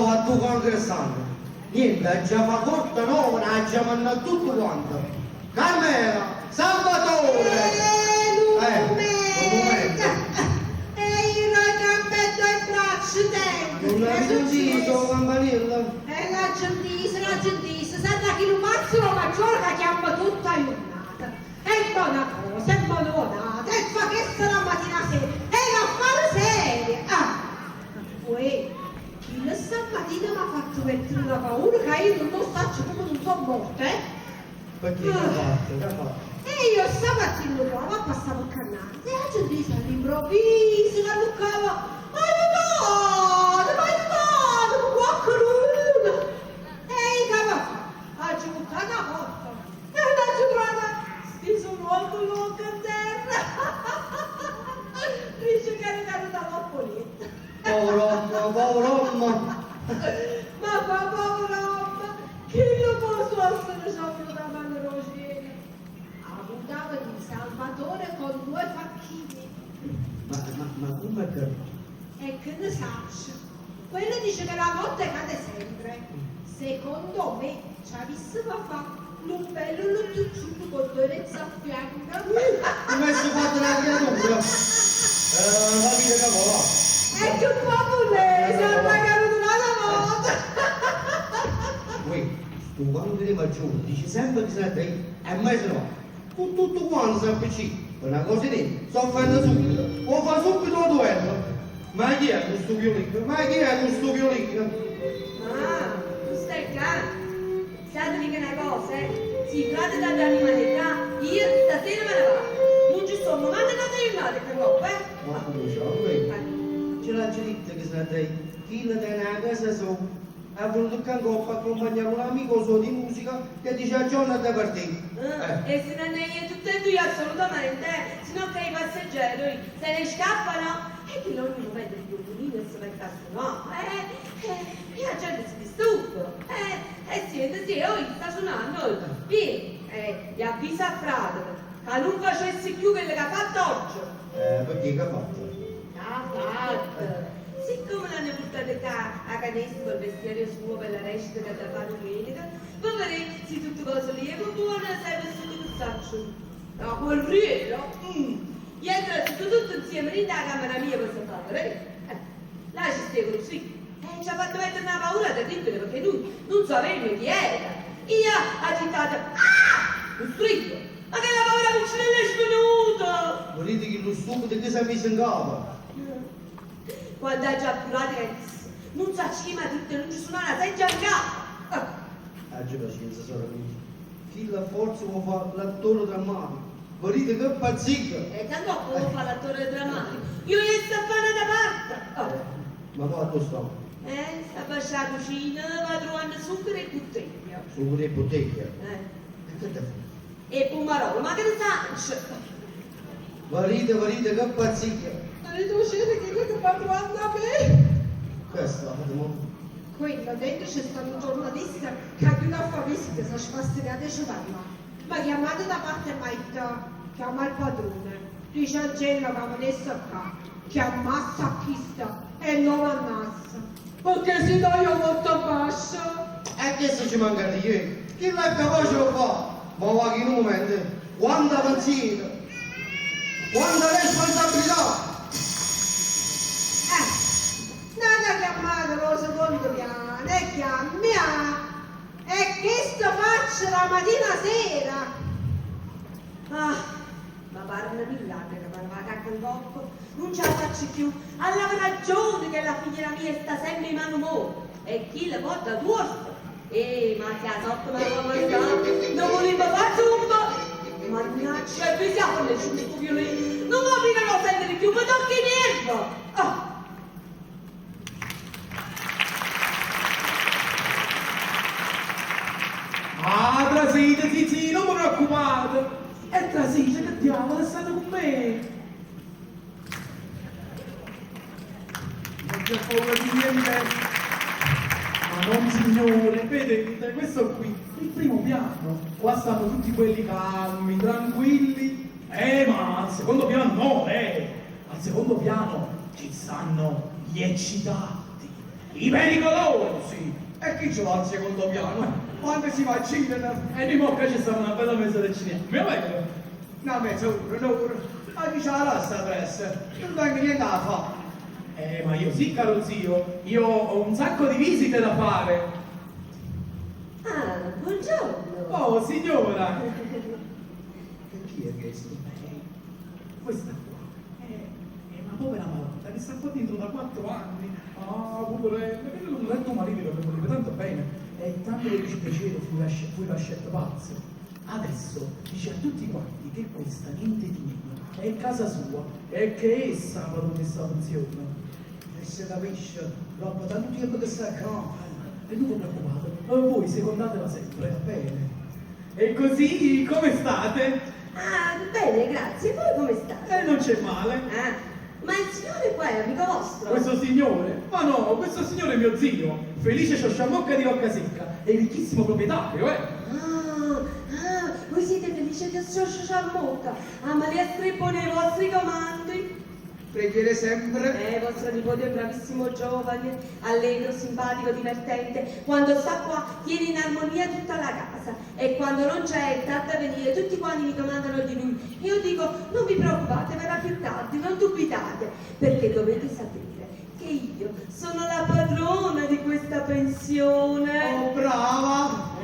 fatto 'o congressante. Niente, aggia fa corta nomina, aggia mannà tutte quante. Carmela! Salvatore! Eh, nu Eh, nu mumento! mumento. E io 'e gambe e 'e braccia tengo! Nun Che è l'avite 'ntiso 'o succiesso? campaniello? E l'aggio 'ntiso, l'aggio 'ntiso, sarrà chillu pazzo d' 'o maggiore ca chiamma tutta 'a jurnata. E mo' na cosa, e mo' n'ata, e fa chesto d' 'a matina 'a sera, è n'affare serio! Ah! Uè, chillo stammatina m'ha fatto mettere na paura ca io nun 'o saccio comme nun so' morta, eh! Perché che ha fatto? Che ha fatto? E io stamattina quando a passavo ccà nnanze, aggio 'ntiso all'improvviso ca alluccava, Aiutatemi, aiutatemi, quaccheduno! E io che avevo fa? Aggio vuttato 'a porta e l'aggio trovata stiso luongo luongo 'nterra. Dice che era caduta 'a copp' 'o lietto. Pover'ommo, pover'ommo! Ma qua pover'ommo, chillo po' suossero c'ha voluto 'a mano d' 'o cielo. Ha avuto di Salvatore con due facchini. Ma, ma, ma come è caduto? E che ne saccio? Quello dice che la notte cade sempre. Secondo me ci avessimo fa un bello lettucciuto con due rezze a fianco. Come si fatto una creatura? Eh, capite che va? E che popolese, è caduto un'altra volta. Uè, sto quando di maggiore dice sempre che se ne e mai se ne va. Con tutto quanto si appiccica, per una cosa lì, si offende subito, o fa subito un duello. Ma chi è questo violino? Ma chi è questo violino? Ah, tu stai qua? Sai mica una cosa, eh? Si frate da animalità, io stasera me ne vado. Non ci sono mai andata giornata che roba, eh? Ma scusa, uè, ce l'ha già detto che se ne chi la tiene a casa sua ha voluto che ancora accompagnare un amico suo di musica che dice a giorno da partire. Ah, Eh. E se non è tutte e due assolutamente, eh? Se no che i passeggeri se ne scappano e che ogni momento il violino si mette a suonare, eh? Eh, e la gente si disturba, eh? E siente, sì, oh, sta suonando, oh. Via, eh, gli avvisa a frate che non facessi più quello che ha fatto oggi. Perché che ha fatto? Che ha fatto? Siccome l'hanno portata qua a canestro col vestiario suo per la recita che da fare domenica, per vedere se tutte cose lì è buona, sai vestito che saccio. La guerriera? Mm. Gli è entrato tutto insieme in la camera mia per sapere, eh? Là ci stava così. E ci ha fatto mettere una paura terribile perché lui non sapeva chi era. Io agitata, ah! Un strillo! Ma che la paura piccinella è svenuta! Volete che lo stupido che si è messo in capo? Quando ha già appurato che non sa chi ma tutte non ci sono una seggia in capo. Ah. Aggi pazienza, sorella mia. Chi la forza vuole fare l'attore drammatico? Volete che pazzia? E tanto può fare l'attore drammatico. Io gli sto a fare da parte. Ah. Ma poi a dove sta? Sta a la cucina, va trovando zucchero e bottiglia. Zucchero e bottiglia? Eh. E che te fa? E pomarolo, ma che ne sa? Volete, volete che pazzia? Avete uscito che che va trovando a me? Questa, mo. Quello dentro c'è stato un giornalista che ha chiuso a fare visita, si è sfastidiato e ci parla. Ma chiamate da parte e mi ha detto, chiama il padrone, dice Angela che venisse qua, chiamasse a chi sta e non andasse. Perché se no io molto basso. E che se ci manca di io? Chi l'è capace lo fa? Ma va che in un momento, quanta pensiero, quanta responsabilità! Nata chiamata lo secondo piano e chiami a e che sto faccio la mattina sera? Ah, ma parla di là che mi va cacca in bocca, non ce la faccio più. Alla ragione che la figlia mia sta sempre in mano mo e chi le porta tuosto. Eh, ma se la sotto me la vuoi mangiare, non volevo fare zumba. Mannaggia, e pensiamo nel giusto violino. Non va bene non sentire più, mi tocca i nervi. Ah. Ah, trasite, sì, sì, non mi preoccupate. E trasite, che diavolo è stato con me? Non c'è paura di niente. Ma non signore, vedete, questo qui, il primo piano. Qua stanno tutti quelli calmi, tranquilli. Ma al secondo piano no, eh. Al secondo piano ci stanno gli eccitati, I pericolosi! E chi ce va al secondo piano? Quando si vaccinano? E noi mo qua ci stanno una bella mezz'ora di cinema. Mio vero? Una mezz'ora, un'ora. Ma chi c'ha la sta pressa? Non vengo niente a fare. Ma io sì, caro zio, io ho un sacco di visite da fare. Ah, buongiorno. Oh, signora! E chi è questo? Questa qua è una povera malata che sta qua dentro da 4 anni. Ah, poverella, che non letto marito che mi voleva tanto bene. E tanto che dispiacere fu lasciato pazzo. Adesso dice a tutti quanti che questa niente di meno è casa sua e che essa va dove sta funziona. E se capisce, dopo tanto tempo che sta qua. E non vi preoccupate, voi secondatela sempre. Va bene. E così come state? Ah, bene, grazie. Voi come state? Non c'è male. Ah, ma il signore qua è amico vostro? Questo signore? Ma no, questo signore è mio zio, Felice Sciosciamocca di Roccasecca, è ricchissimo proprietario, eh! Ah, ah, voi siete Felice di Sciosciamocca. Ah, ma li streppo nei vostri comandi. Preghiere sempre. Vostro nipote è un bravissimo giovane, allegro, simpatico, divertente. Quando sta qua tiene in armonia tutta la casa e quando non c'è è tardi a venire, tutti quanti mi comandano di lui. Io dico, non vi preoccupate, verrà più tardi, non dubitate, perché dovete sapere che io sono la padrona di questa pensione. Oh, brava!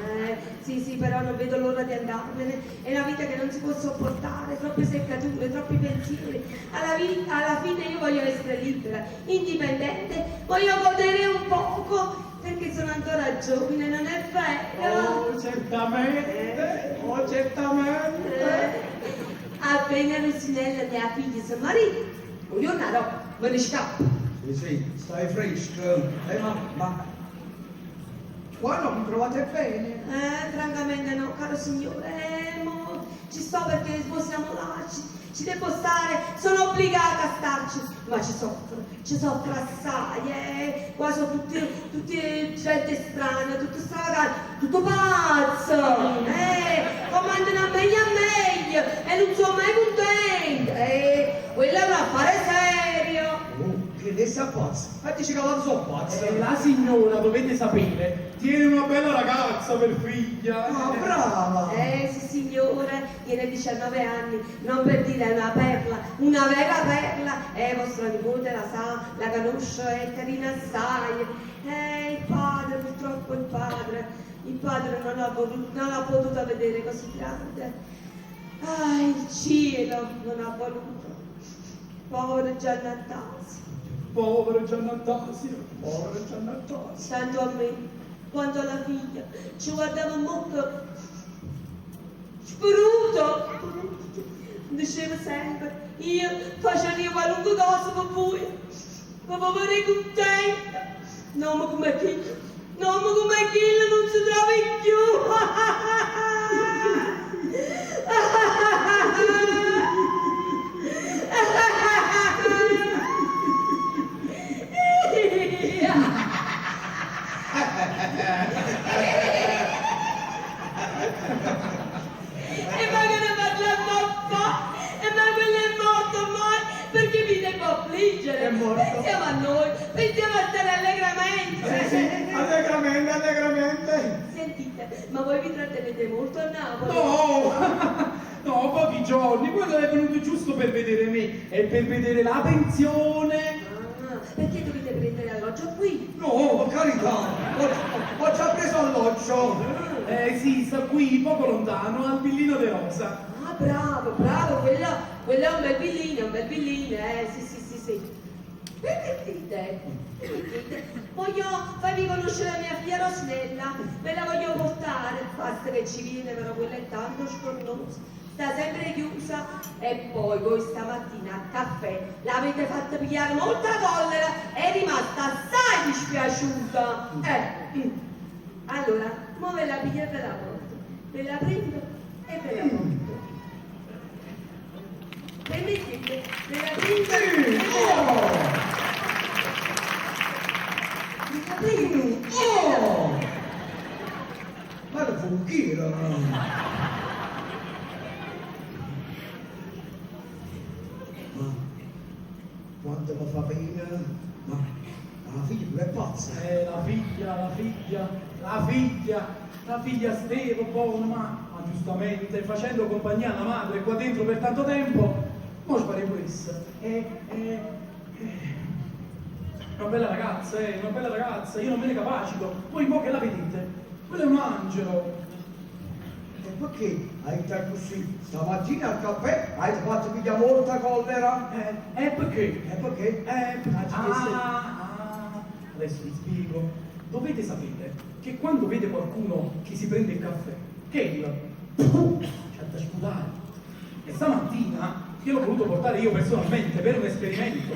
Sì, sì, però non vedo l'ora di andarmene. È una vita che non si può sopportare, troppe seccature, troppi pensieri. Alla fine io voglio essere libera, indipendente, voglio godere un poco, perché sono ancora giovane, non è vero? Oh, certamente, oh, certamente. Appena Lucinella mia figlia si marita, un giorno no, me ne scappo. Sì, sì, stai fresca. Ma qua non mi trovate bene? Francamente no, caro signore, mo ci sto perché siamo là, ci devo stare, sono obbligata a starci, ma ci soffro assai, qua sono tutte gente strana, tutto stravagante, tutto pazzo, comandano a meglio a meglio e non sono mai contenta, quello è un affare serio. Oh, che ne sa pazzo? Ma dice che la so pazza. La signora, dovete sapere, tiene una bella ragazza per figlia. Ah, brava! Sì signore, tiene 19 anni, non per dire è una perla, una vera perla. Vostra nipote la sa, la conosce, è carina assai. Il padre, purtroppo il padre non l'ha potuta vedere così grande. Ah, il cielo non ha voluto. Povero Giannattasio. Povero Giannattasio, povero Giannattasio. Tanto a me quanto alla figlia ci guardava un mucco speruto. Diceva sempre, io facevo qualunque cosa per voi, ma voi vorrei contenta. No, ma come chi? No, ma come chi non si trova più. E ma che ne parliamo un po'? E ma quello è morto ormai, perché mi devo affliggere? È morto. Pensiamo a noi, pensiamo a stare allegramente. Sì, sì, allegramente, allegramente. Sentite, ma voi vi trattenete molto a Napoli? No, no, pochi giorni, quello è venuto giusto per vedere me e per vedere la pensione. Ah, perché dovete prendere alloggio qui? No, per carità, ho già preso alloggio. Sì, sta qui, poco lontano, al villino De Rosa. Ah, bravo, bravo, quello è un bel villino, sì, sì, sì, sì. Permettete, permettete, voglio farvi conoscere la mia figlia Rosinella, ve la voglio portare, basta che ci viene, però quella è tanto scornosa, sta sempre chiusa. E poi voi stamattina a caffè l'avete fatta pigliare molta collera, è rimasta assai dispiaciuta. Allora, mo ve la piglio e ve la porto, ve la prendo e ve la porto. Permettete, ve la prendo e ve la porto. Ve la prendo e ve la porto. Ma che fuochino! Ma quanto mi fa pena, ma Ma la figlia pure è pazza. La figlia, la figlia, la figlia, la figlia steva buona, ma giustamente facendo compagnia alla madre qua dentro per tanto tempo, mo sparì pure essa. Una bella ragazza, una bella ragazza, io non me ne capacito. Voi mo che la vedete, quello è un angelo. E perché hai detto così? Stamattina al caffè hai fatto pigliare molta collera. Perché? E perché? Ah, adesso vi spiego. Dovete sapere che quando vede qualcuno che si prende il caffè, che il c'è da sputare. E stamattina gliel'ho voluto portare io personalmente per un esperimento.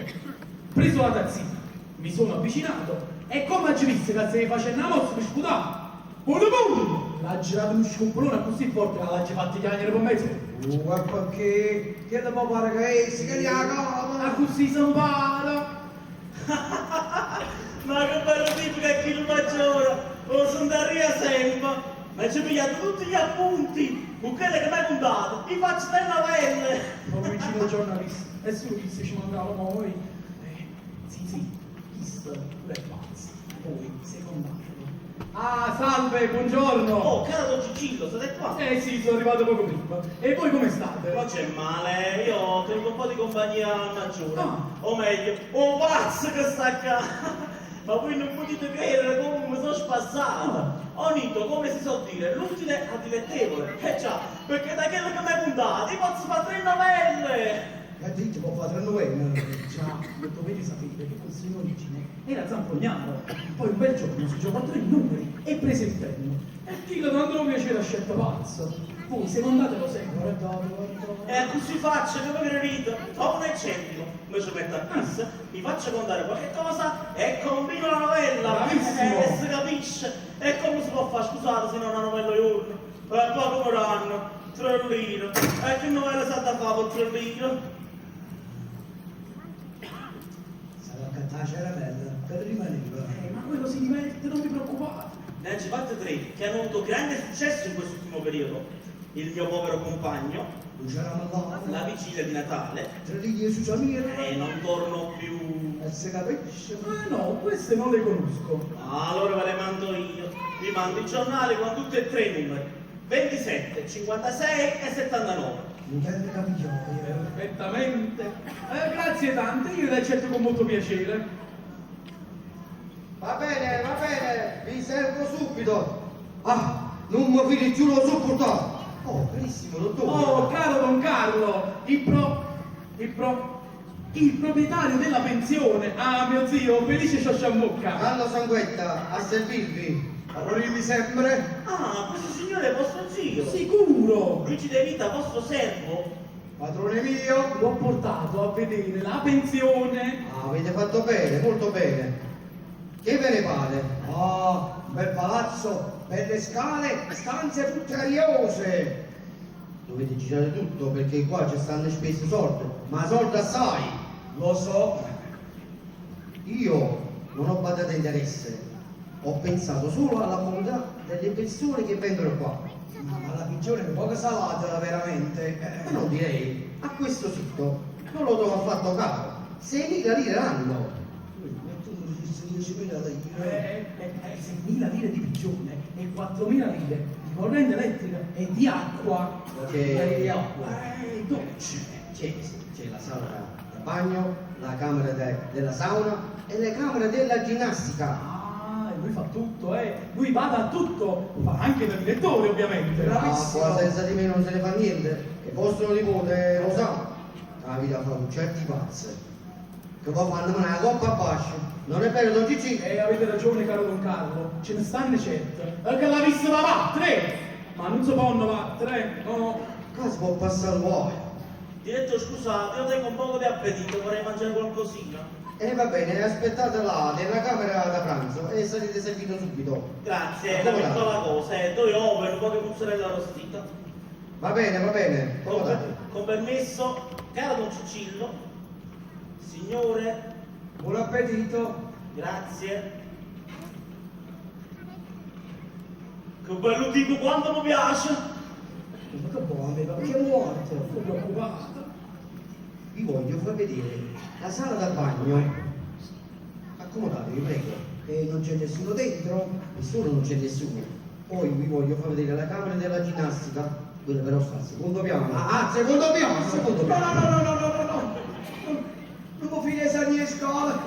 Preso la tazzina, mi sono avvicinato e come ci visse che se facendo una mossa mi sputava. Buono buono! L'ha girato un scompolione così forte che l'ha fatto chiagnere per mezzo. E perché? Che ne può fare che essi, che gli ha Ma così si impara. Ma che bello tipo che è chi lo maggiore, lo sondaria sempre. Ma ci ho pigliato tutti gli appunti, con quello che mi hai contato, vi faccio delle novelle. Ma vicino giornalista, e solo chi se ci mancava noi. Sì, sì, questo pure è pazzo. Voi, secondatelo. Ah, salve, buongiorno. Oh, caro Don Ciccillo, state qua? Eh sì, sono arrivato poco prima. E voi come state? Non c'è male, io ho tenuto un po' di compagnia al maggiore. Ah. O meglio, oh pazzo che sta qua! Ma voi non potete credere come mi sono spassato. Ho unito, come si suol dire, l'utile al dilettevole. Eh già, perché da quello che mi hai puntato, io posso fare 3 novelle! E dite, può fare 3 novelle? Già, lo dovete sapere che questo in origine era zampognaro. Poi un bel giorno si giocò 3 numeri e prese il treno. E chi lo tanto piacere ha scelto pazzo. Voi se mandatelo sempre. Guardate, guardate. E così faccio che voi credete, trovo un eccentrico, mi ci metto a pissa, mi faccio contare qualche cosa e combino la novella. Bravissimo! E si capisce. E come si può fare, scusate, se non una novella giorno? E poi come danno? 3 lire. E che novella sa da fare per 3 lire? Sarà accattare la caramella, che rimaneva. Ma quello si diverte, non vi preoccupate. Ne ha fatte 3 che hanno avuto grande successo in quest'ultimo periodo. Il mio povero compagno, la vigilia di Natale, 3 righe su Samira. E non torno più. E se capisce? Ah no, queste non le conosco. Allora ve le mando io. Vi mando i giornali con tutti e 3 i numeri: 27, 56 e 79. Mutande capigliaie. Perfettamente. Grazie tante, io le accetto con molto piacere. Va bene, va bene, vi servo subito. Ah, non mi fido più, lo sopportare. Oh, carissimo dottore. Oh, caro Don Carlo, il proprietario della pensione. Ah, mio zio, Felice Sciasciammocca. Carlo Sanguetta, a servirvi. Arrivi sempre. Ah, questo signore è vostro zio. Sicuro. Luigi De Vita, vostro servo. Padrone mio. L'ho portato a vedere la pensione. Ah, avete fatto bene, molto bene. Che ve ne pare? Ah, bel palazzo, belle scale, stanze tutte ariose. Dovete girare tutto perché qua ci stanno spese soldi, ma soldi assai. Lo so. Io non ho badato interesse, ho pensato solo alla comodità delle persone che vengono qua. Ma la prigione è poco salata veramente. Ma non direi, a questo sito non lo trovo affatto caro, 6.000 lire l'anno. 6.000 lire di prigione e 4.000 lire di corrente elettrica e di acqua. C'è di acqua. Dolce. C'è la sala da bagno, la camera della sauna e le camere della ginnastica. Ah, e lui fa tutto, eh. Lui va da tutto, fa anche da direttore, ovviamente. Bravissimo. Ah, qua senza di me non se ne fa niente. E vostro nipote lo sa. La vita fa un certi pazzi. Che poi fanno una coppa a bascio. Non è vero, Don Cicci? Avete ragione, caro Don Carlo, ce ne stanno certe. Perché l'ha vista papà, 3! Ma non si possono battere, no? Qua si può passare guai. Direttore, scusate, io tengo un poco di appetito, vorrei mangiare qualcosina. E va bene, aspettate là, nella camera da pranzo e sarete servito subito. Grazie, una piccola cosa, 2 uova e un po' di mozzarella arrostita. Va bene, va bene. Con permesso, caro Don Ciccillo, signore. Buon appetito. Grazie. Che bello tipo, quanto mi piace. Ma che buono, ma che morto. Sono preoccupato. Vi voglio far vedere la sala da bagno. Accomodatevi, prego. E non c'è nessuno dentro? Nessuno, non c'è nessuno. Poi vi voglio far vedere la camera della ginnastica. Quella però sta al secondo piano. Ah, secondo piano? Secondo No, piano. no, no, no, no, no, no, no. Non può finire salire scala.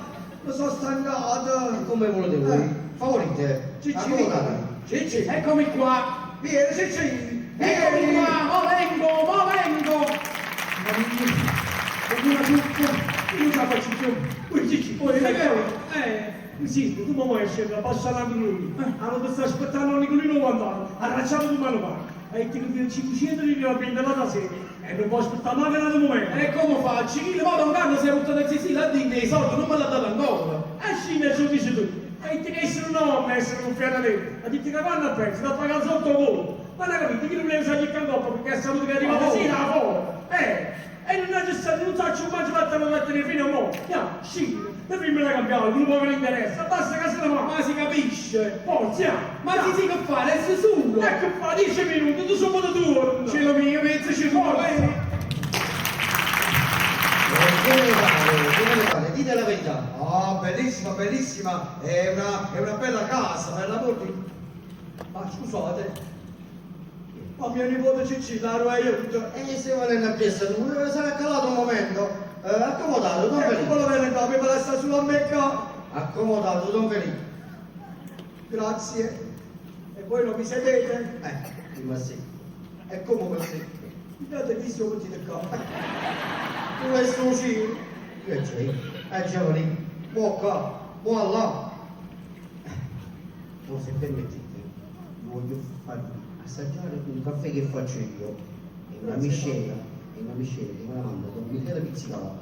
Mi sono stancato. Come volete voi. Favorite. Cicci, Accomodatevi. Cicci, Eccomi qua! vieni, Cicci. Eccomi Vieni. qua! Mo vengo, mo vengo! Mamma mia, una tutto, io non ce la faccio più. Ui, Cicci, Poi, sai che sì, Sì, tu mi vuoi scendere, passa l'anno lui. Allora ti sta aspettando Nicolino Guantano, arracciato di mano mano. E ti 500 lire la prende la sera. E non può aspettare manco un altro momento. E come faccio? Chi ma da un anno si è buttato sì, la dinna i soldi, non me l'ha dato ancora. E sì, ne so dici tu. E ti che essere un uomo, essere un fiato A dirti che vanno a pezzo, da pagare sotto conto. Ma non capito, chi non voleva salire in coppa perché è saputo che è arrivata Oh. sera a fuori. E non è stato, non so, ci ho fatto la mettere fino a mo. Ya, sì, la prima la cambiamo, non può avere interesse, basta che se ne va. Ma si capisce. Forza! Ma si che fa? Adesso solo. Ecco qua, 10 minuti, tu sono tu. Cielo mio, mezzo ci vuole. Come le pare? Come le pare? Dite la verità. Ah, bellissima, bellissima. È una bella casa, per l'amor di... Ma scusate, ma mio nipote Cicci la aiuto. E se volete a piazza tu, sarà calato un momento. Accomodato, Don E Felice. come lo viene qua, mi fa sta sulla mecca. Accomodato, Don Felice. Grazie. E voi non vi sedete? Prima sì. E come così? Mi date visto tutti di qua. Tu è sto cielo. Che c'è? Giovani, buon qua, buon là. No, se permettete, voglio farvi assaggiare un caffè che faccio io. È una miscela, è una miscela che me la manda Don Michele Pizzicala,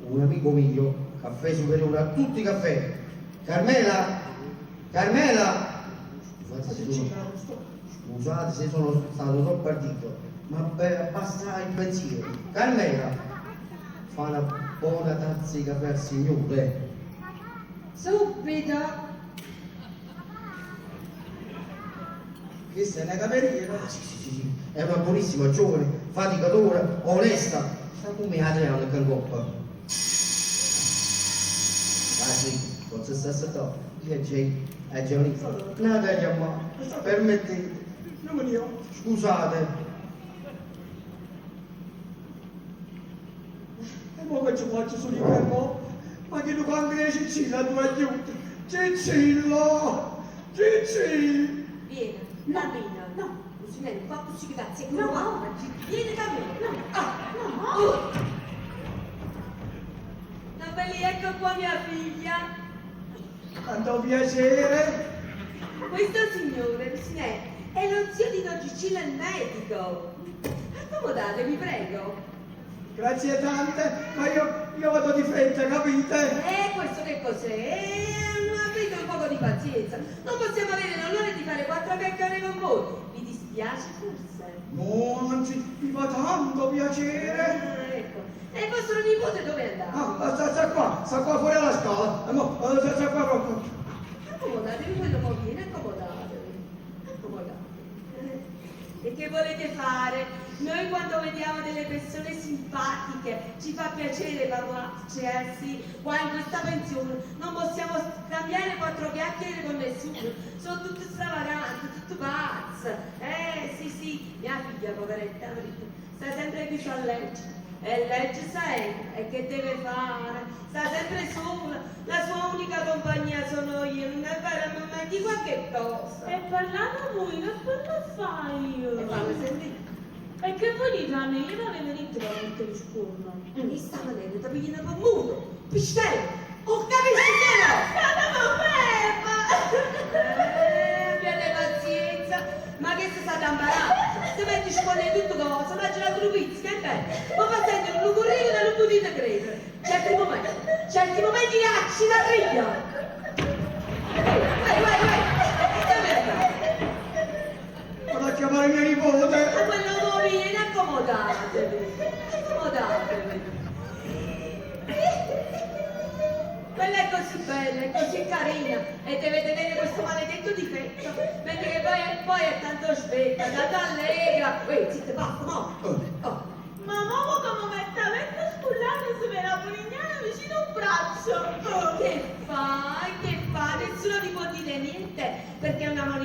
un amico mio, caffè superiore a tutti i caffè. Carmela! Carmela! Scusate se sono, scusate se sono stato troppo ardito, ma beh, basta il pensiero. Carmela, fa una buona tazza di caffè al signore. Subito. Questa è una cameriera. Ah, sì, sì, sì, sì, è una buonissima giovane, faticatore, onesta. Sta come Adriano che coppa. Ah sì, forse sta sotto. Che c'è? È giovane. Nada chiamare. Permettete. Non me ne ho. Scusate. E mo che ci faccio sull'inferno? Ma che lo anche Cicci la tua aiuto. Ciccillo! Cicci! Vieni, No. cammina. No. Lucinello, fa così che cazzo, No. no. Vieni, cammina. No. Ah. No. Oh. Nabelli, ecco qua mia figlia. Quanto piacere! Questo signore, Lucinello, è lo zio di Don Ciccillo il medico. Accomodatevi, prego. Grazie tante, ma io vado di fretta, capite? Questo che cos'è? Avete un poco di pazienza. Non possiamo avere l'onore di fare quattro chiacchiere con voi. Vi dispiace forse? No, anzi, mi fa tanto piacere. Ah, ecco. E il vostro nipote dove è andato? Ah, sta qua fuori alla scala. Mo, sta qua proprio. Accomodatevi, quello mo viene, accomodatevi. Accomodatevi. E che volete fare? Noi quando vediamo delle persone simpatiche ci fa piacere parlarci, sì. Qua in questa pensione non possiamo scambiare quattro chiacchiere con nessuno, sono tutti stravaganti, tutti pazzi. Sì, sì, mia figlia, poveretta, sta sempre chiusa a leggere. E legge sai, e che deve fare? Sta sempre sola, la sua unica compagnia sono io, non è vero, mamma, di qualche cosa. E parlando voi, che parla fai io? E parla senti. E che vuoi dire a me? Io l'avevo detto che mettere scorno. In sta maniera ti pigliano per muto, pistello, ho capito che no? Ma Abbiate pazienza, ma che si sta da imparare? Se metti scuola tutto cosa, ma girato un pizzo, che è bello. Ma fa sentire un curriculum e non potete credere. Certi momenti ci da triglia. Vai, vai, vai. Vado a chiamare mia nipote. Ma quello non viene, accomodatevi. Accomodatevi. Quella è così bella, è così carina e deve tenere questo maledetto difetto, mentre che poi è tanto svetta, tanto allegra. Uè, zitta, basta, mo. Oh. Ma mo come mette a scullare se me la polignana vicino al braccio. Oh, che fai?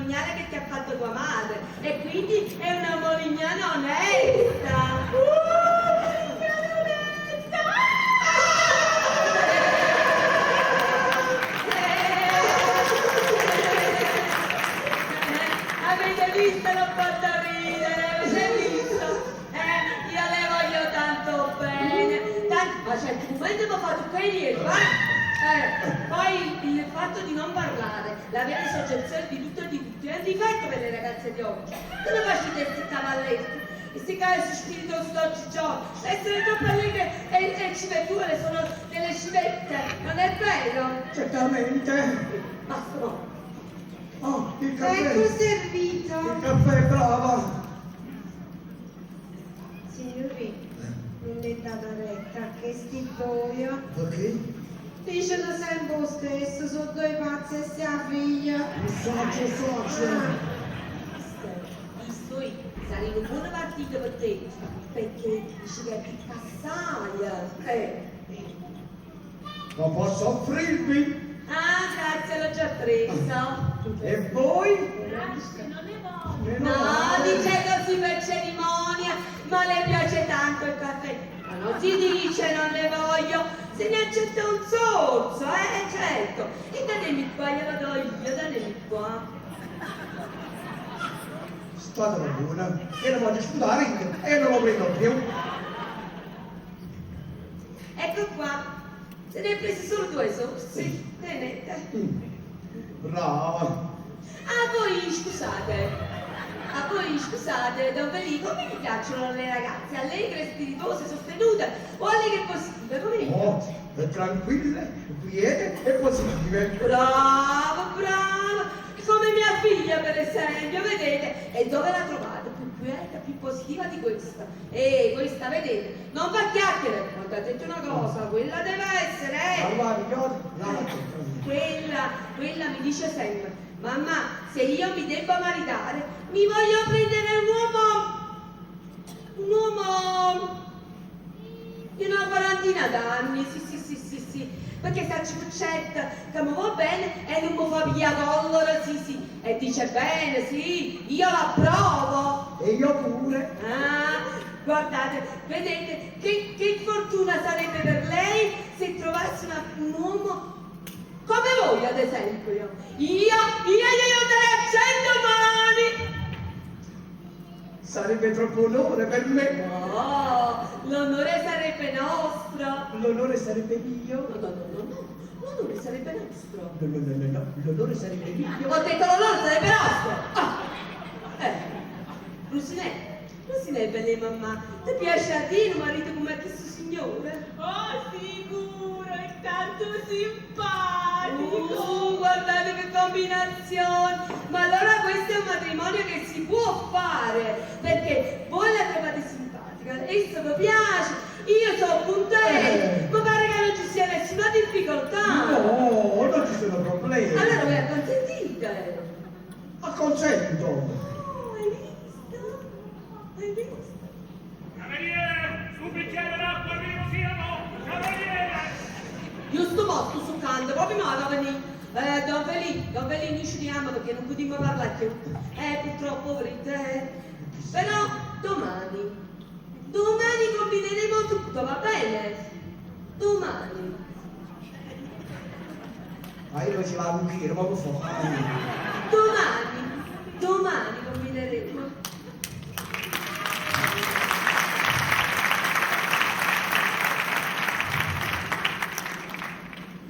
molignana che ti ha fatto tua madre e quindi è una molignana onesta. Molignana onesta! Avete visto l'ho fatta ridere, avete visto? Io le voglio tanto bene. Tanto, ma certo, un momento mi fa toccare i nervi, eh? Poi il fatto di non parlare, l'avere soggezione di tutto e di tutti, è un difetto per le ragazze di oggi. Tu non facete questi cavalletti, questi casi spiritosi d'oggigiorno, essere troppo allegre e civettuole sono delle civette, non è vero? Certamente. Basta, no. Oh, il caffè. Ecco servito. Il caffè, brava. Signori, non è data retta che sti boia. Perché? Dicono sempre lo stesso, sono due pazzi e sia figlia. Non so, so, Visto io, sarei un buon partito per te, perché dici che è più passaia. Ma posso offrirvi? Ah, grazie, l'ho già preso. E voi? Grazie, non ne voglio. Meno No, male. dice così per cerimonia, ma le piace tanto il caffè. Ma non si dice non ne voglio, se ne accetta un sorso, certo. E datemi qua, glielo do io, datemi qua. State buona, io non voglio sputare io e non lo prendo più. Ecco qua, se ne è presi solo due sorsi, tenete. Brava. A voi scusate, a voi scusate, Don Felice, come vi piacciono le ragazze? Allegre, spiritose, sostenute o allegre e positive? Come vi Oh, tranquille, quiete e positive. Bravo, bravo! Come mia figlia, per esempio, vedete? E dove la trovate? Più quieta, più positiva di questa. E questa, vedete, non fa chiacchiere. Ma ti ha detto una cosa, quella deve essere, eh! Allora, io la faccio. Quella mi dice sempre, mamma, se io mi debbo maritare, mi voglio prendere un uomo di una quarantina d'anni, sì, perché se ci concetta che mi va bene e non mi fa via collera, sì, e dice bene, sì, io l'approvo. E io pure. Ah, guardate, vedete, che fortuna sarebbe per lei se trovasse un uomo come voi, ad esempio. Io gli aiuterei a 100 mani. Sarebbe troppo onore per me. No, l'onore sarebbe nostro. L'onore sarebbe mio. No, l'onore sarebbe nostro. No, l'onore sarebbe mio. Ho detto l'onore sarebbe nostro. Ah. Rusinè, bella mamma, ti piace a dire un marito come questo signore? Oh, sicuro, è tanto simpatico. Guardate che combinazione! Ma allora questo è un matrimonio che si può fare, perché voi la trovate simpatica, esso vi piace, io sono contenta, mi pare che non ci sia nessuna difficoltà. No, non ci sono problemi. Allora voi acconsentite? Acconsento. Oh, hai visto? Hai visto? Cameriere, un bicchiere d'acqua mio siano! Cameriere! Giusto posto su canto, proprio male a venire. Don Felice, noi ci andiamo perché non potremmo parlare più. Purtroppo, vedete. Però domani combineremo tutto, va bene? Domani. Ma io ci vado un chilo, ma lo so. Domani combineremo.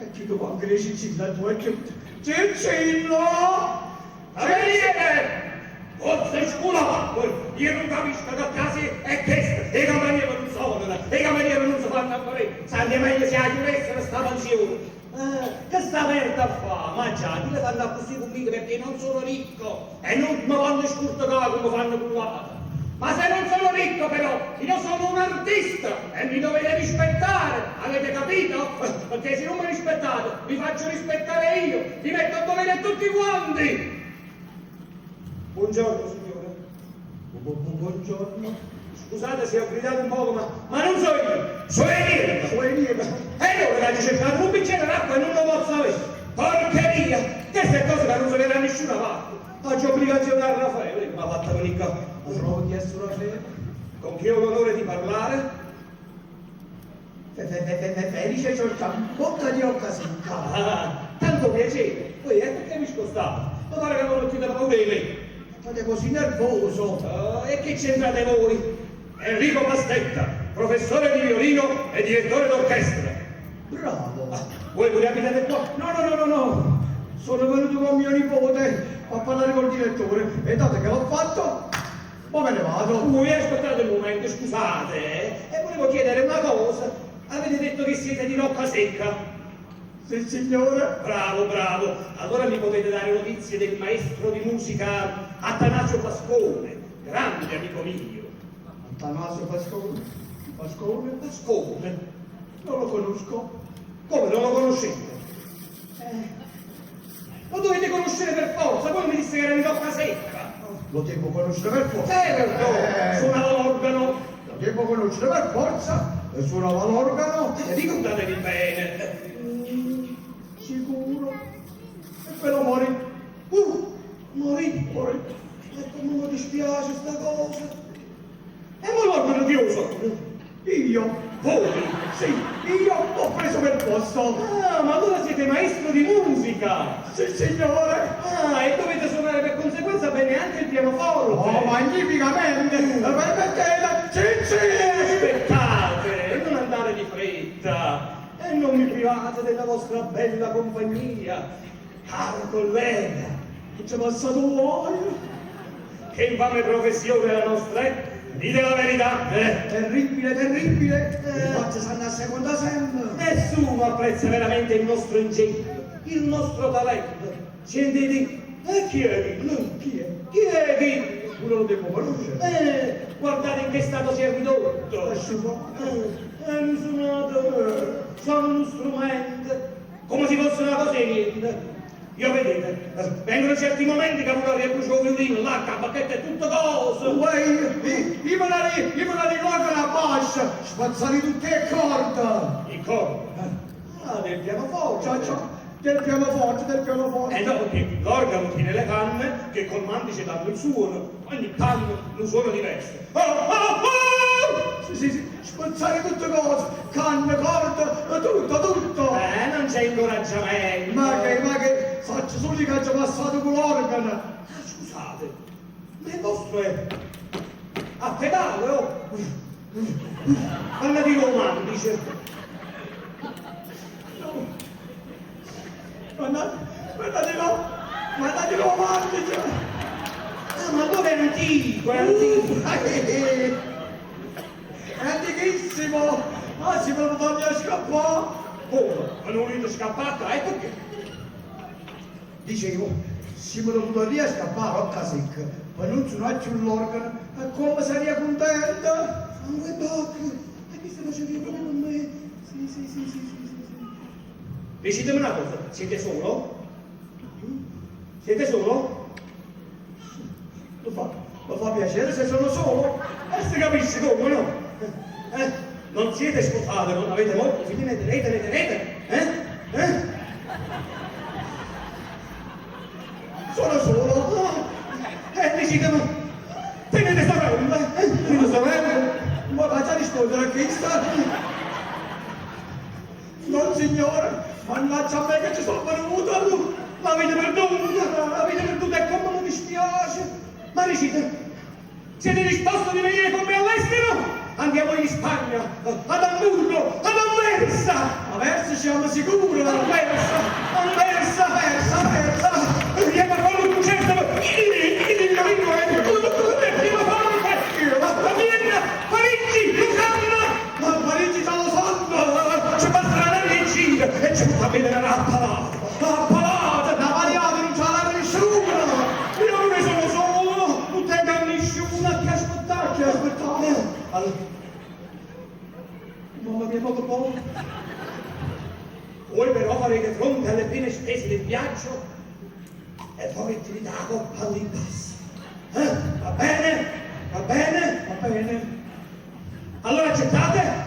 E chi dopo anche le Cicilla, tu e che... Cicillo! Cameriere! Forse sculato! Io non capisco che casi è questa! E cameriere non sono, e cameriere non si fanno a morire! Santi meglio se la chiudessero sta pensione! Che sta aperta a fa? Ma già, ti le fanno così conmigo perché non sono ricco e non mi vanno scurtocare come fanno con l'altro. Ma se non sono ricco però, io sono un artista e mi dovete rispettare, avete capito? Perché se non mi rispettate, vi faccio rispettare io, vi metto a dovere tutti quanti! Buongiorno signore. Buongiorno. Scusate se ho gridato un poco, ma non so io, sono io! Sono io! E allora che ho cercato un bicchiere d'acqua e non lo posso avere! Porcheria! Questa è cosa che non si vede da nessuna parte! Faccio obbligazione a Raffaele che mi ha fatto venire qua. Ho chiesto Raffaele. Con chi ho l'onore di parlare? Felice Ciorcia, bocca di occa secca. Ah, tanto piacere. Poi eh, perché mi scostate? Ma pare che non ti paura di me. Fate così nervoso. Ah, e che c'entrate voi? Enrico Pastetta, professore di violino e direttore d'orchestra. Bravo. Ah, voi pure abitate qua? No, no, no, no, no. Sono venuto con mio nipote a parlare col direttore e dato che l'ho fatto, ma me ne vado. Voi aspettate un momento, scusate, eh, e volevo chiedere una cosa. Avete detto che siete di Roccasecca. Sì, signore. Bravo, bravo. Allora mi potete dare notizie del maestro di musica Atanasio Pascone, grande amico mio. Atanasio Pascone. Pascone? Pascone? Non lo conosco. Come non lo conoscete? Eh, Lo dovete conoscere per forza, voi mi disse che era di Roccasecca. Lo devo conoscere per forza. Certo, suonava l'organo. Lo devo conoscere per forza. E suonava l'organo. Ricordatevi bene. Sicuro. E quello morì. Morì. Morì. E come mi dispiace sta cosa. E ma l'organo chi lo suona? Io. Voi? Sì, io ho preso quel posto. Ah, ma allora siete maestro di musica! Sì, signore. Ah, e dovete suonare per conseguenza bene anche il pianoforte! Oh, magnificamente! Permettete, Cicci! Aspettate, non andare di fretta! E non mi private della vostra bella compagnia! Caro collega, Ci è passato un guaio. che infame professione la nostra, eh? Dite la verità, eh? Terribile, terribile. Le facce stanno a seconda sempre. Nessuno apprezza veramente il nostro ingegno, il nostro talento. Sentite, e chi è chi? Chi è? Chi è chi? Pure lo devo conoscere. Guardate in che stato si è ridotto. È sciupato. È un suonatore, sono uno strumento. Come se fosse una cosa di niente. Io vedete, vengono certi momenti che vorrei riabbruciare il violino, l'arca, la bacchetta e tutto cosa. Uè, io me la ri- io me la ricordo la bascia, spazzare tutte le corde. Il corpo. Ah, del pianoforte. Ciao, ciao, del pianoforte, del pianoforte. Eh no, perché l'organo tiene le canne che col mandice danno il suono, ogni canna un suono diverso. Oh, oh, oh! Sì, sì, sì, spazzare tutte cose, canne, corde, tutto, tutto. Non c'è incoraggiamento. Ma che, faccio solo che ha già passato con l'organo. Ah, scusate, ma il vostro è a pedale, oh! Parla di Roma, dice. Guardate, guardate no, guardate come mandice. Ah, ma allora è antico, è antico. È antichissimo! Ah, si voleva farmi a scappare! Come? Ma non volete scappare? E perché? Dicevo, si me lo potrei scappare a secca, ma non suonare più l'organo, e come sarei contenta? Sangue d'occhio! E che se facevi proprio con me? Sì, sì, sì, sì, sì, sì, sì. Dicitemi una cosa, siete solo? Siete solo? Lo fa piacere se sono solo? E si capisce come, no? Non siete sposate, non avete moglie, figli, ne tenete, ne tenete? Eh? Eh? Sono solo! Dicitemi, tenete sorella? Tenete sorella? Ma faccia rispondere a questa? Non signore, mannaggia a me che ci sono venuto! L'avete perduta, l'avete perduta e come mi dispiace! Ma dicite, siete disposti di venire con me all'estero? Andiamo in Spagna, ad Amburgo, ad Anversa! Aversa siamo sicuri! Anversa, Anversa, Versa, versa! Andiamo a fare un concerto! Vienna, Parigi, Losanna! Ma Parigi già lo sanno! Ci passerà la regina e ci fa vedere la palata! La palata! La variata non ce l'aveva nessuno! Io non sono solo, non tengo a nessuno a chi aspettare, Chi aspettare? Allora, Mamma mia, poco poco! voi però farete fronte alle prime spese del viaggio e poi ti dà la coppa all'impasse. Eh? Va bene? Va bene? Va bene, Allora accettate?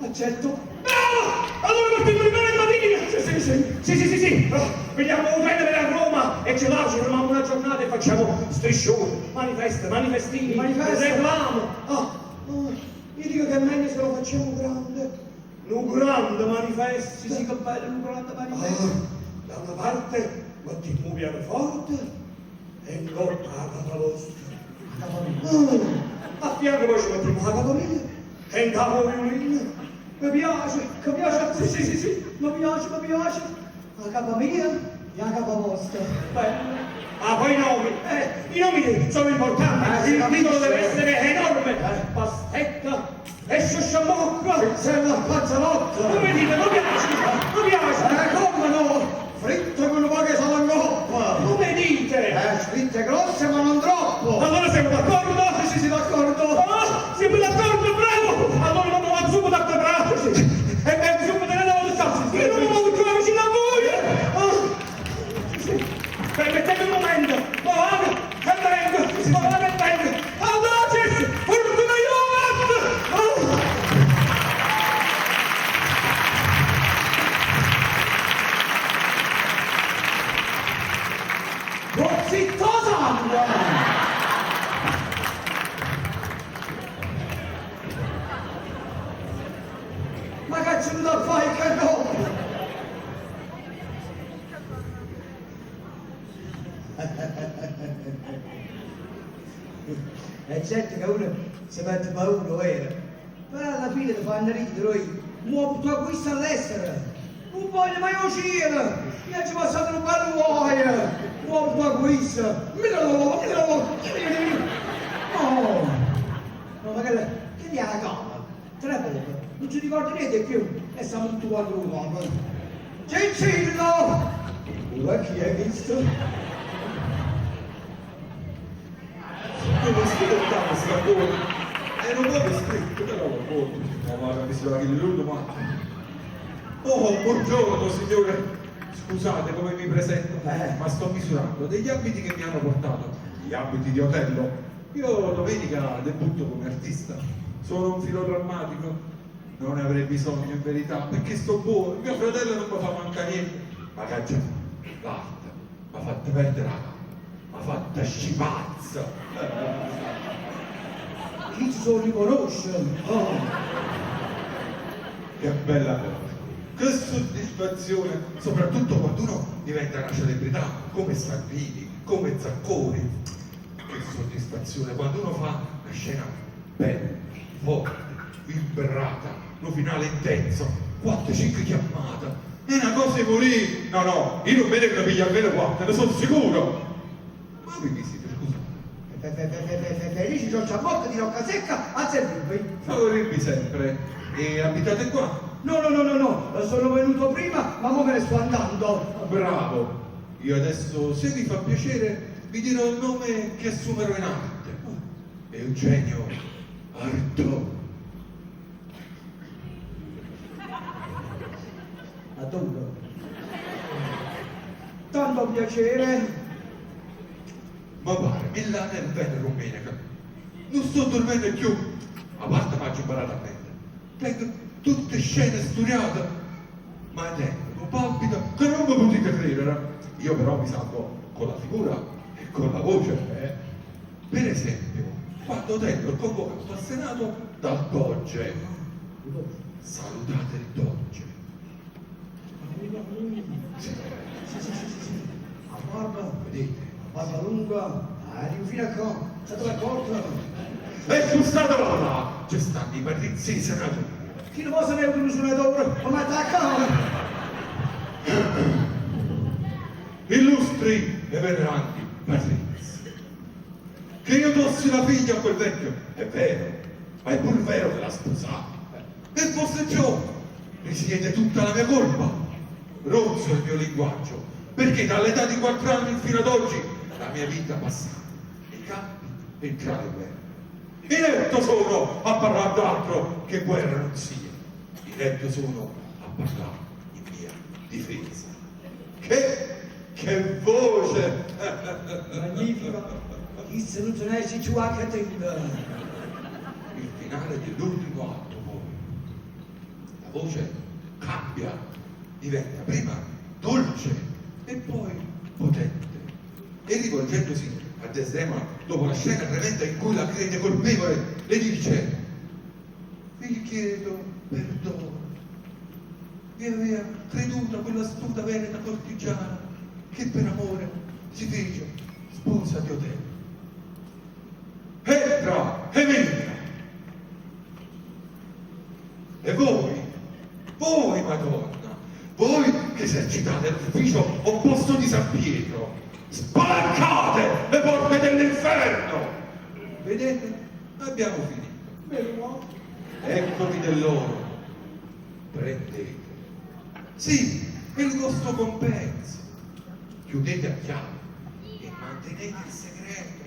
accetto! Bravo! Allora partiamo di mattina! Sì, sì, sì! Sì, sì, sì, sì! Vediamo un treno per Roma e ce l'ha, ci fermiamo una giornata. manifesto, manifestini, Manifesto. reclamo. Ah, ah, io dico che è meglio se lo facciamo grande. Un grande manifesto. Sì, sì, che bello, un grande manifesto. Ah, da una parte mettiamo un pianoforte e in coppa la capa vostra. Ah, a fianco poi ci mettiamo la capa mia e in capo il violino. Mi piace, mi piace, sì, sì, sì, sì, mi piace, mi piace. La capa mia e la capa vostra. Bello. Ah, poi i nomi, i nomi sono importanti, Eh, si il titolo capisce. deve essere enorme. Pastecca e sciosciamocca. C'è la pazzalotta. Come dite, mi piace, mi piace. Come no? Fritto con un po' che sono in coppa. Come dite? Fritte grosse ma non troppo. Allora siamo d'accordo? Sì, sì, sì, d'accordo. Ah, siamo d'accordo, bravo! Allora non va subito a quadrato, sì. E vengo subito nella volta. Io non mi muovo più vicino a voi! Ah, sì, sì. Permettete un momento, ma vado e vengo, ma vado e vengo. Audaces, fortuna iuvat! Ah. Zitto sangue! Ma che c'è da fare che no? È certo che uno si mette paura, vero? Però alla fine ti fanno ridere, lui. Muovo tu acquisto all'estero. Non voglio mai uscire! Io ci ho passato un bello guaio! Muovo tu acquisto! Oh! No, ma che, che gli ha la capa? Tra poco, non ci ricordo niente più. E siamo tutti quanti uguali. Cicillo! Ora chi è visto? Come si lontano si ancora? Era un po' stretto, però buono. Ma guarda, mi sembra che l'ultimo ma. Oh, buongiorno signore. Scusate come mi presento, ma sto misurando degli abiti che mi hanno portato, gli abiti di Otello. Io domenica debutto come artista. Sono un filodrammatico. Non ne avrei bisogno in verità, perché sto buono, mio fratello non mi fa mancare niente. Ma caccia, l'arte mi ha fatto perdere la calma, mi ha fatta scipazza. Chi ci sono riconosce? Oh. Che bella cosa! Che soddisfazione! Soprattutto quando uno diventa una celebrità come Salvini, come Zacconi. Che soddisfazione quando uno fa una scena bella, forte, vibrata, un finale intenso, 4-5 chiamate. È una cosa di morire! No, no, io non vedo che ne piglia almeno 4, ne sono sicuro! Ma voi chi siete, scusate? Felice Giorgio Abbocca di Roccasecca a Zerbibi. Favorirvi sempre. E abitate qua? No, no, no, no, no, sono venuto prima, ma mo me ne sto andando. Bravo! Io adesso, se vi fa piacere, vi dirò il nome che assumerò in arte. Eugenio Artò. Adoro. Tanto piacere. Ma pare, Milano è bene domenica. Non sto dormendo più. A parte faccio imparare a mente. Tengo tutte scene studiate. Ma tengo un palpito che non mi potete credere. Io però mi salvo con la figura e con la voce. eh. Per esempio, quando tengo il convocato al Senato dal Doge. Salutate il Doge. Sì, sì, sì, sì, sì. La barba, Vedete? la barba lunga, arrivo fino a qua, state d'accordo? E scusate là, ci stanno i patrizi senatori. Chi non possa ne un senatore, ma mi attacca. Illustri e venerandi patrizi. Che io dossi la figlia a quel vecchio, è vero, ma è pur vero che la sposai. E fosse ciò, risiede tutta la mia colpa. Rozzo il mio linguaggio, perché dall'età di 4 anni fino ad oggi la mia vita passata nei campi e tra le guerre. Inetto sono a parlare d'altro che guerra non sia. Inetto sono a parlare in mia difesa. Che voce! Magnifica. Chi se non se ne esce giù a catena. Il finale dell'ultimo atto poi. La voce cambia, diventa prima dolce e poi potente. E rivolgendosi a Desdemona, dopo la scena tremenda in cui la crede colpevole, le dice Vi chiedo perdono. Vi aveva creduto a quell'astuta veneta cortigiana che per amore si fece sposa di Otello. Entra, Emilia! E voi, voi Madonna, voi che esercitate l'ufficio opposto di San Pietro, spalancate le porte dell'inferno! Vedete? Abbiamo finito. Eccovi dell'oro. Prendete. Sì, è il vostro compenso. Chiudete a chiave e mantenete il segreto.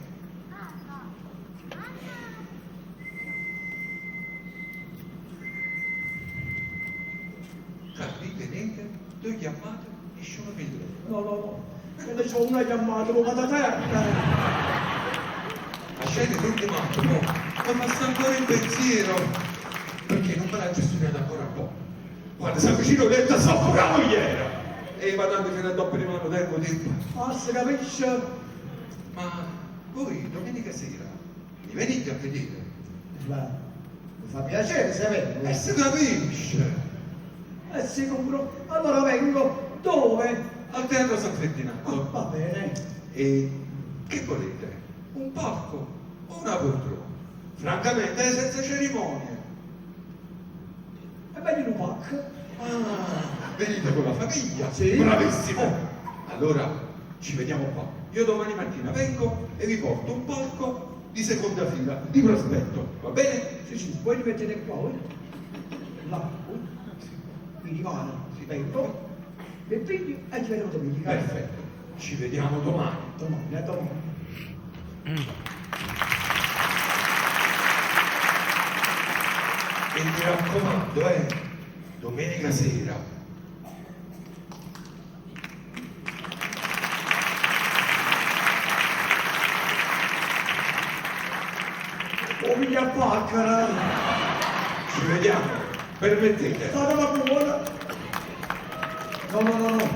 Cari, tenete, due chiamate, nessuno mi leva. No, no, no. Io ne c'ho una chiamata, lo vado a terra. Lasciate l'ultimo attimo, ma passa ancora il pensiero, perché non me l'ha studiata ancora un po'. Quando si avvicina ho detto soffocato ieri! E vado anche fino a dopo di mano tempo tempo. Ah, si capisce? Ma voi domenica sera mi venite a vedere? Beh, mi fa piacere se vengo. E si capisce! È sicuro. Allora vengo. Dove? Al teatro San Ah, Ferdinando. va bene. E che volete? Un palco o una poltrona? Francamente senza cerimonie. E meglio un pack. Ah, venite con la famiglia? Sì. Bravissimo! Allora ci vediamo qua. Io domani mattina vengo e vi porto un palco di seconda fila, di prospetto, va bene? Sì, sì, voi li mettete qua, voi. Là, voi. Mi rimane. Sì. Vengo. Mi piglio e ci vediamo domenica. Perfetto. Ci vediamo domani. Domani, a domani. E mi raccomando, domenica sera. Oh, mia paccara. Ci vediamo. Permettete. Stata la buona. No, no, no, no.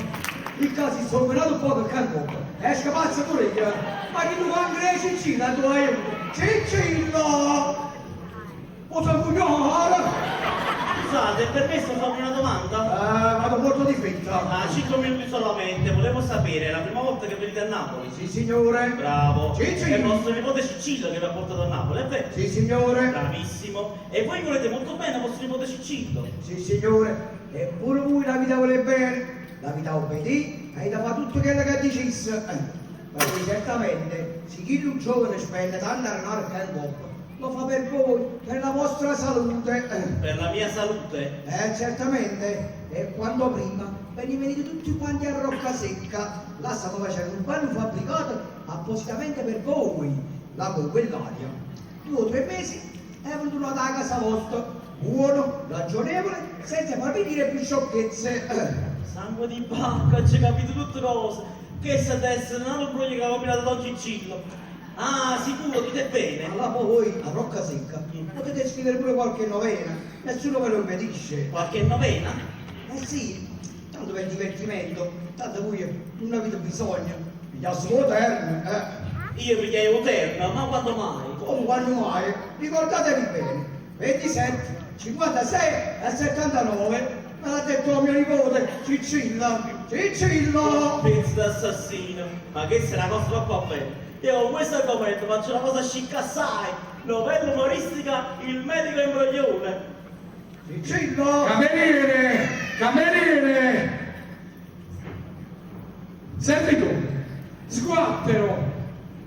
Il caso si sono venuto un po' che cagotto. Esce pazza pure io. Ma chi tu anche Cicilla tu hai Cicilla! O sei coglione? Scusate, è permesso farvi una domanda? Vado molto di fretta. Ah, 5 minuti solamente, volevo sapere, è la prima volta che venite a Napoli? Sì, signore. Bravo. Sì, sì. È il vostro nipote Ciccillo che vi ha portato a Napoli, è vero? Sì, signore. Bravissimo. E voi volete molto bene a vostro nipote Ciccillo? Sì, signore. Eppure voi la vita vuole bene. La vita obbedì e da fare tutto quello che dicesse. Perché certamente, se chi un giovane spende tanto denaro che è un po', lo fa per voi, per la vostra salute. Per la mia salute? Certamente. E quando prima ve ne venite tutti quanti a Roccasecca, là stiamo facendo un bello fabbricato appositamente per voi, là con quell'aria. 2 o 3 mesi e venuto da casa vostra, buono, ragionevole, senza far venire più sciocchezze. Sangue di bacca, ci capito tutte cose. Che se adesso non è un broglio che avevo combinato da Ciccillo. Ah, sicuro, dite bene. Allora poi voi a Roccasecca potete scrivere pure qualche novena, nessuno ve lo impedisce. Qualche novena? Eh sì, tanto per divertimento, tanto voi non avete bisogno. Pigliassimo terno, eh. Io pigliai terno, ma quando mai? Come quando mai? Ricordatevi bene, 27, 56 e 79, me l'ha detto mio nipote, Ciccilla, Ciccilla! Pezzo d'assassino, ma questa è una cosa troppo bella. Io con questo argomento faccio una cosa scicca assai. Novella umoristica, il medico imbroglione. Ciccillo! Cameriere! Cameriere! Servitore, sguattero,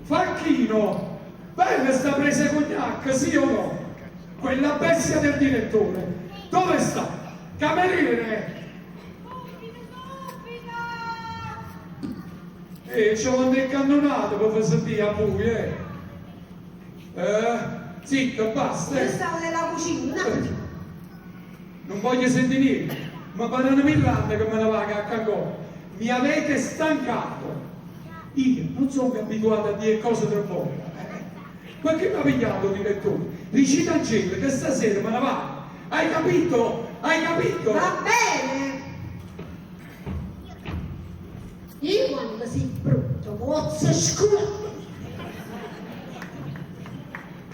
facchino, bella sta presa cognac, sì o no? Quella bestia del direttore, dove sta? Cameriere! Ci ho il cannonato per far sentire a voi, eh! Zitto, basta! Io stavo nella cucina, un attimo. Non voglio sentire niente, ma parlano mille che me ne vado a cagò. Mi avete stancato. Io non sono abituato a dire cose tre volte. Perché mi ha pigliato, direttore? Ricita Angelo che stasera me ne vado. Hai capito? Hai capito? Va bene. Io quando sei brutto, pozzo scuola.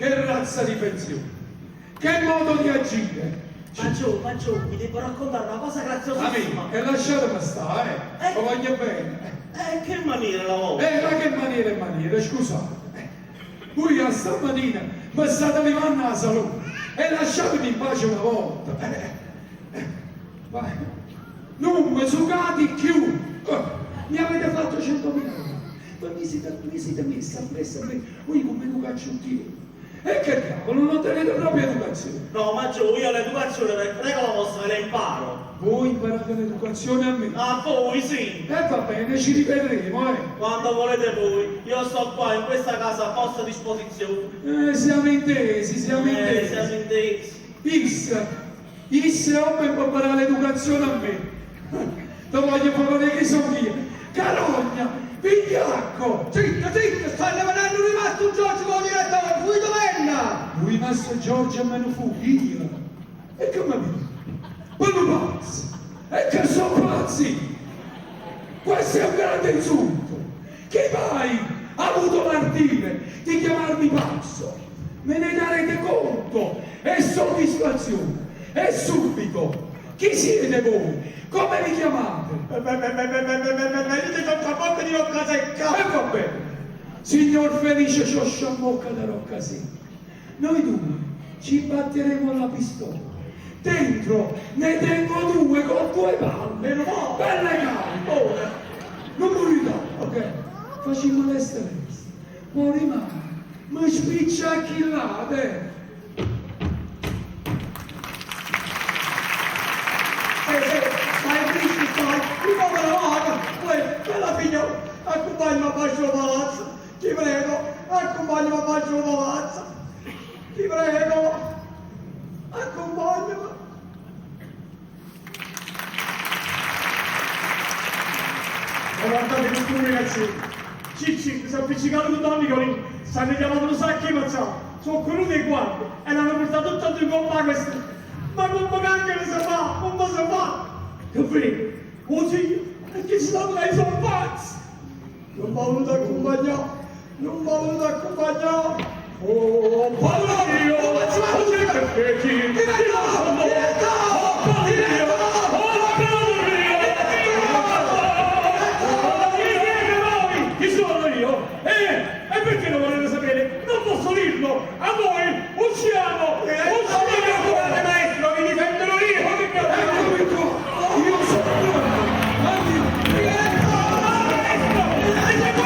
Che razza di pensione! Che modo di agire! Maggiore, Maggiore, vi devo raccontare una cosa graziosissima. Amico, e lasciatemi stare, eh! Lo voglio bene! Eh, che maniera la vostra? Ma che maniera e maniera, scusate. Voi a stamattina mi state levando la salute e lasciatemi in pace una volta. Ma non mi sucate più. Mi avete fatto 100.000 euro. Ma mi siete messi appresso a me, voi come un cacciuttino. E che diavolo, non tenete proprio educazione. No, Maggiore, io l'educazione per regola vostra la imparo. Voi imparate l'educazione a me. A voi sì. E va bene, ci rivedremo, eh. Quando volete voi, io sto qua in questa casa a vostra disposizione. Siamo intesi, siamo intesi. Siamo intesi. Issa, Issa è per imparare l'educazione a me. Te voglio far vedere chi sono io. Carogna, vigliacco. Zitto, zitto, stanno venendo rimasto Giorgio con il direttore, fui dovenna! Rimasto Giorgio me ne fu io. E come mi? Quello pazzo! E che sono pazzi! Questo è un grande insulto! Chi mai ha avuto l'ardire di chiamarmi pazzo? Me ne darete conto e soddisfazione! E subito! Chi siete voi? Come vi chiamate? Venite Ciocciabocca di Roccasecca! E va bene! Signor Felice Ciosciabocca da Roccasecca, noi due ci batteremo alla pistola. Dentro ne tengo due con due palle, belle cariche. Non morirò, ok? Facciamo l'est l'est. Poi rimane, mi spiccia a chi là, eh. Stai triste, stai, mi povero vaga, poi, bella figlia, accompagnami a bacio palazzo, ti prego, accompagnami a bacio palazzo, ti prego, accompagnami. Ma guardate che tu ragazzi, Cicci, mi sono appiccicato con Don Nicolino, stanno chiamando un sacco di mazzate, sono corruto i guardi e l'hanno portato tutto in coppa a questa. Ma come cacchio si fa? Come si fa? Che frega? Oh sì, e che ci stanno che sono pazzi! Non mi ha voluto accompagnare, non mi ha voluto accompagnare. Oh, Paolo mio! Oh, ma ci va, Oh, che ti Diretto! Diretto! Oh, Paolo mio! Oh, Paolo mio! Chi siete voi? Chi sono io? E perché lo volete sapere? Non posso dirlo! A voi usciamo! Usciamo! Maestro, vi difenderò io! Ma che cazzo? Eccomi qua, io sono pronto. Andiamo. Maestro! Mi seguo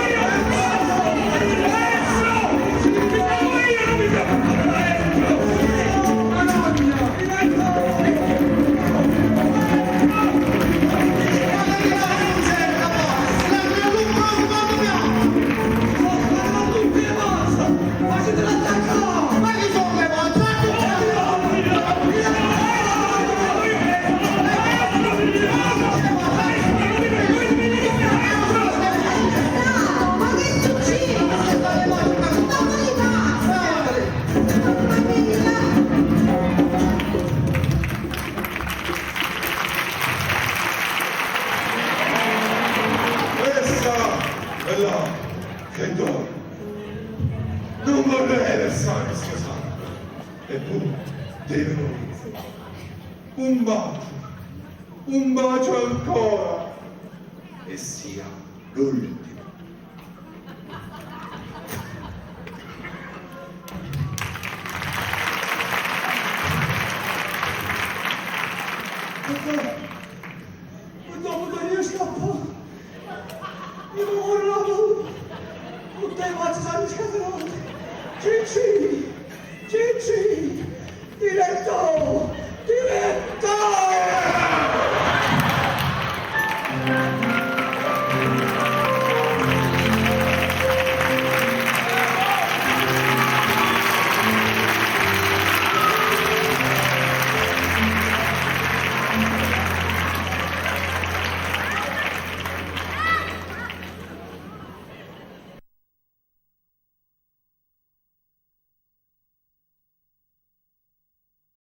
io! Dove vai? Maestro! Mi seguo io, non mi preoccupare, maestro! Facetela attaccare! Ma chi sono le pazze? Stato, ma che succede? Ma quali pazzi? Mamma mia! Questa è la che dorme. Non vorrei versare questo sangue, eppure deve morire. Un bacio, un bacio ancora, e sia l'ultimo. E dopo da io scappo, io non vorrei tutte le pazze sono scatenate. Cicci, Cicci, diretto,